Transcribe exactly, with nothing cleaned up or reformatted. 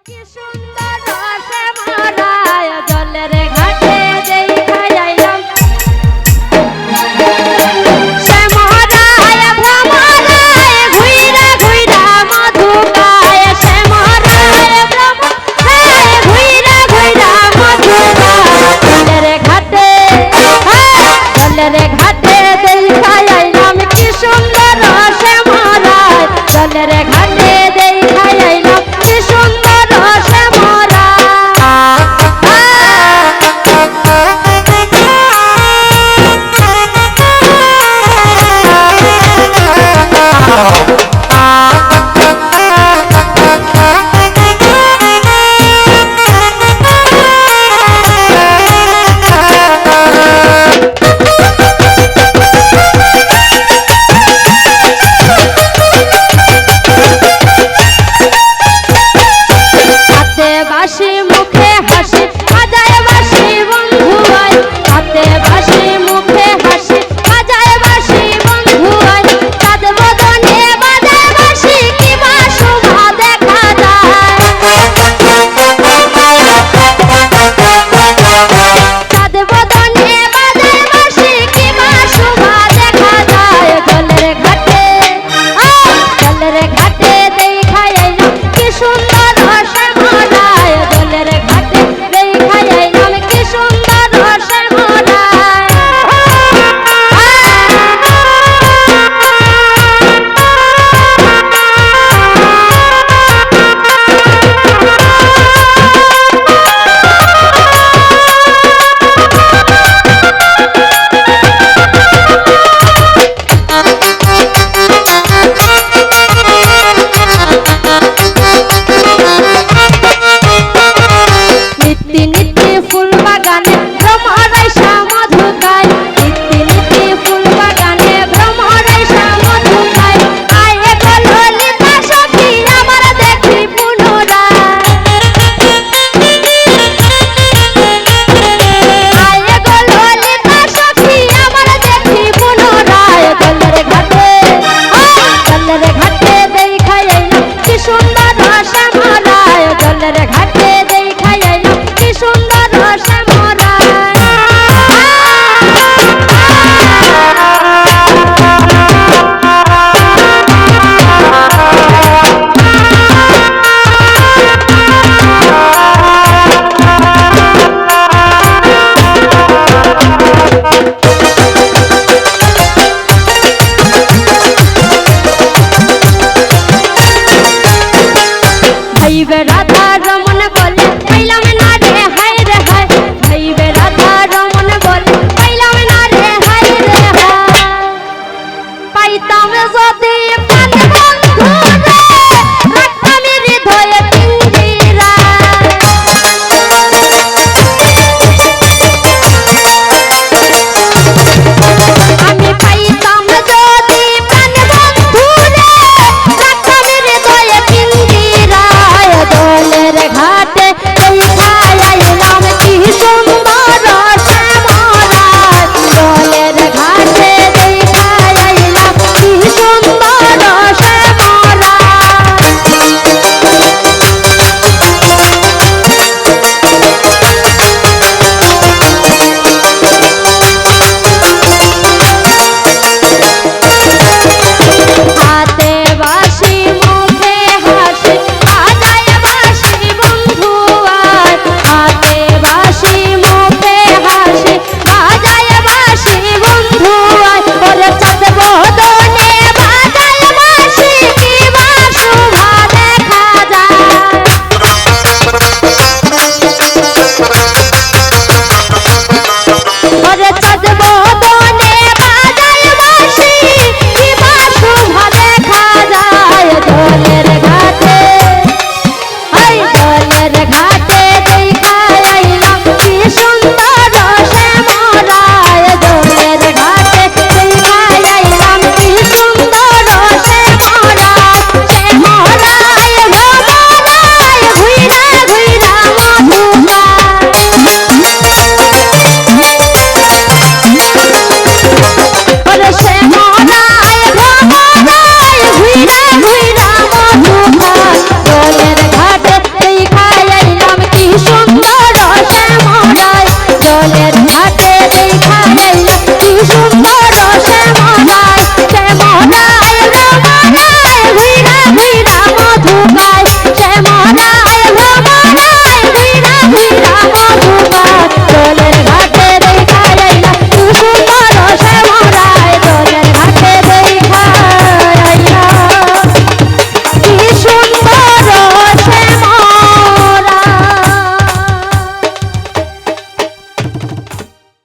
কি সুন্দর শ্যামরায় জলের ঘাটে দেখাই আইলাম। শ্যামরায় ভ্রমরায় ঘুইরা ঘুইরা মধু খায়। শ্যামরায় ভ্রমরায় ঘুইরা ঘুইরা মধু খায়। জলের ঘাটে, হ্যাঁ, জলের ঘাটে দেখাই আইলাম কি সুন্দর শ্যামরায়। জলের ঘাটে দেখাই আইলাম কি সুন্দর শ্যামরায়। হাতে বাঁশি মুখে হাসি, বাজায় বাঁশি বন্ধু আয়। হাতে বাঁশি মুখে হাসি, বাজায় বাঁশি বন্ধু আয়। চাঁদ বদনে বাজায় বাঁশি, কি বা শোভা দেখা যায়। চাঁদ বদনে বাজায় বাঁশি, কি বা শোভা দেখা যায়। জলের ঘাটে, ও, জলের ঘাটে দেখাই আইলাম কি সুন্দর শ্যামরায়। জলের ঘাটে দেখাই আইলাম কি সুন্দর শ্যামরায়। নিত্যি নিত্যি ফুল বাগানে ভ্রমর আইসা মধু খায়। নিত্যি নিত্যি ফুল বাগানে ভ্রমর আইসা মধু খায়। আয় গো ললিতা সখী আমার দেখি পুনরায়। আয় গো ললিতা সখী আমার দেখি পুনরায়। জলের ঘাটে, ও, জলের ঘাটে দেখাই আইলাম কি সুন্দর শ্যামরায়। জলের ঘাটে দেখাই আইলাম কি সুন্দর শ্যামরায়। ভাইবে রাধা রমন বলে, পাইলাম না